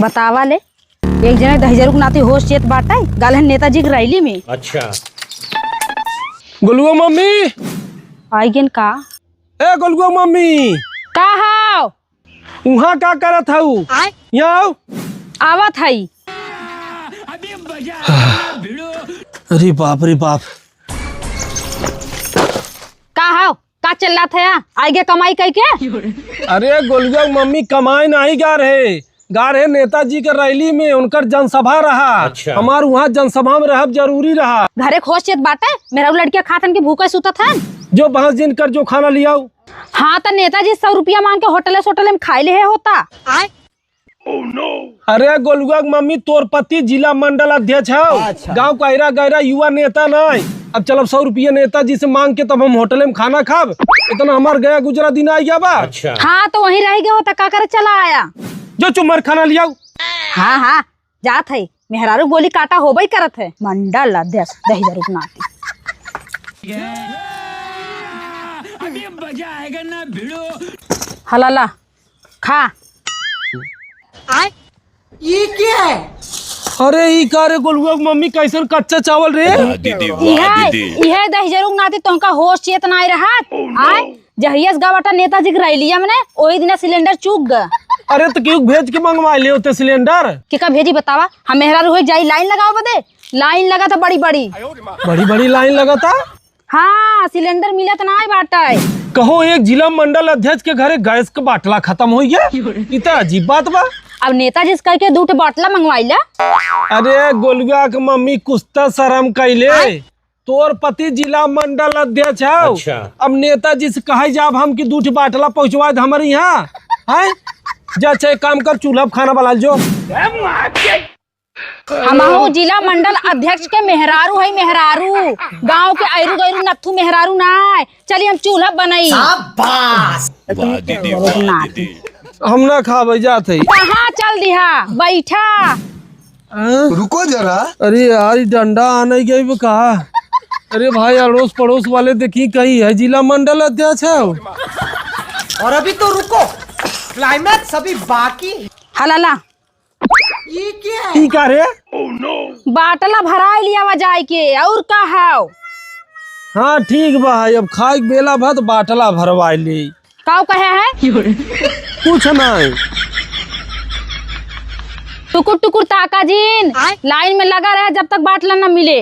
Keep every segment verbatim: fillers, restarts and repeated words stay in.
बतावा ले, एक जने दहिजरू के नाती होश चेत बाटे, गल है नेताजी के रैली में। अच्छा। गोलुआ मम्मी। आई गेन का? ए गोलुआ मम्मी। का हाव? उहाँ का करत हऊ? आय? यहाँ आओ। आवत हई। अरे बाप रे बाप। का हाव? का चिल्लात है? आइगे कमाई कई के? अरे गोलुआ मम्मी कमाई नाही गा रहे, गा रहे नेताजी के रैली में, उनकर जनसभा रहा। अच्छा। हमार उहाँ जनसभा में रहब जरूरी रहा। घरे खोज चेत बाटे, मेहरारू लड़किया खातन की भूखे सुतत हन। जो बहस जिन कर, जो खाना लियाओ। हाँ, त नेताजी सौ रुपया मांग के होटले सोटले में खाई ले होता। अरे गोलुआ के मम्मी, तोर पति जिला मंडल अध्यक्ष हौ, अच्छा। गाँव का अइरा गैरा युवा नेता नाय। अब चलब सौ रुपया नेताजी से मांग के तब हम होटले में खाना खाब। इतना हमार गया गुजरा दिन आ गया बा। अच्छा। हाँ, तो वहीं रह गया होता, का करे चला आया? जो चुम्मर खाना लियाओ। हाँ, हाँ, जात है। मेहरारू बोली काटा होबई करत है। मंडल अध्यक्ष दहिजरू के नाती। अभी मजा आएगा ना भिड़ो। हलाला, खा। आय, ई क्या है? अरे ई का रे गोलुआ के मम्मी, कैसन कच्चा चावल रे? वाह दीदी, वाह इहे, दीदी। इहे दहिजरू के नाती तोहका होश चेत नाय रहत। आय, जहिया से गा बाटा नेताजी के रैलिया में ने, ओही दिना सिलेंडर चूक ग। अरे त केहू भेज के मंगवा ले होते सिलेंडर। केका भेजी बतावा? हम मेहरारू होई जाई लाइन लगावे बदे? लाइन लगा था बड़ी बड़ी। बड़ी बड़ी लाइन लगा था? हाँ, सिलेंडर मिलत नाय बाटे। कहो एक जिला मंडल अध्यक्ष के घरे गैस के बाटला खतम होइ गया, ई त अजीब बात बा। अब नेताजी से कह के दू ठे बाटला मंगवाई ला। अरे गोलुआ के मम्मी, कुछ त शर्म कैले। आय। तोर पति जिला मंडल अध्यक्ष हौ। अच्छा। अब नेताजी से कहे जाब हम कि दू ठे बाटला पहुँचवा दे हमरे यहाँ, हैं? जा अच्छा एक काम कर, चूल्हा पे खाना बना जो। हमहू जिला मंडल अध्यक्ष के मेहरारू है, मेहरारू। गाँव के ऐरू गैरू नत्थू मेहरारू ना है। चली हम चूल्हा बनाई। शाबाश। वाह दीदी, वाह दीदी। हम ना खाबे, जात है। कहाँ चल दिहा? बैठा। हाँ? रुको जरा। अरे यार, ई डंडा आने गई बा का? अरे भाई, अड़ोस पड़ोस वाले देखी कहीं है जिला मंडल अध्यक्ष है। और अभी तो रुको, climax अभी बाकी है। हलाला, ई क्या है? ई का रे? बाटला भराई लिया वा जाए के, और का हाव? हाँ, ठीक बा, अब खाए के बेला भा त बाटला भरवाई ली। काऊ कहे है? कुछ नहीं। टुकुर टुकुर ताका जिन, आय? लाइन में लगा रहे जब तक बाटला न मिले।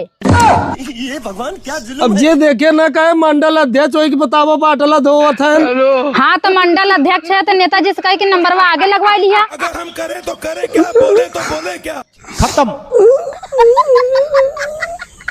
ये भगवान, क्या जुल्म अब है। जे देखे ना कहे मंडल अध्यक्ष होई के बतावा बाटला धोवत है। हाँ, तो मंडल अध्यक्ष है तो नेताजी से कहे कि नंबरवा आगे लगवा लिया। अगर हम करें तो करें क्या, बोले तो बोले क्या? खत्म।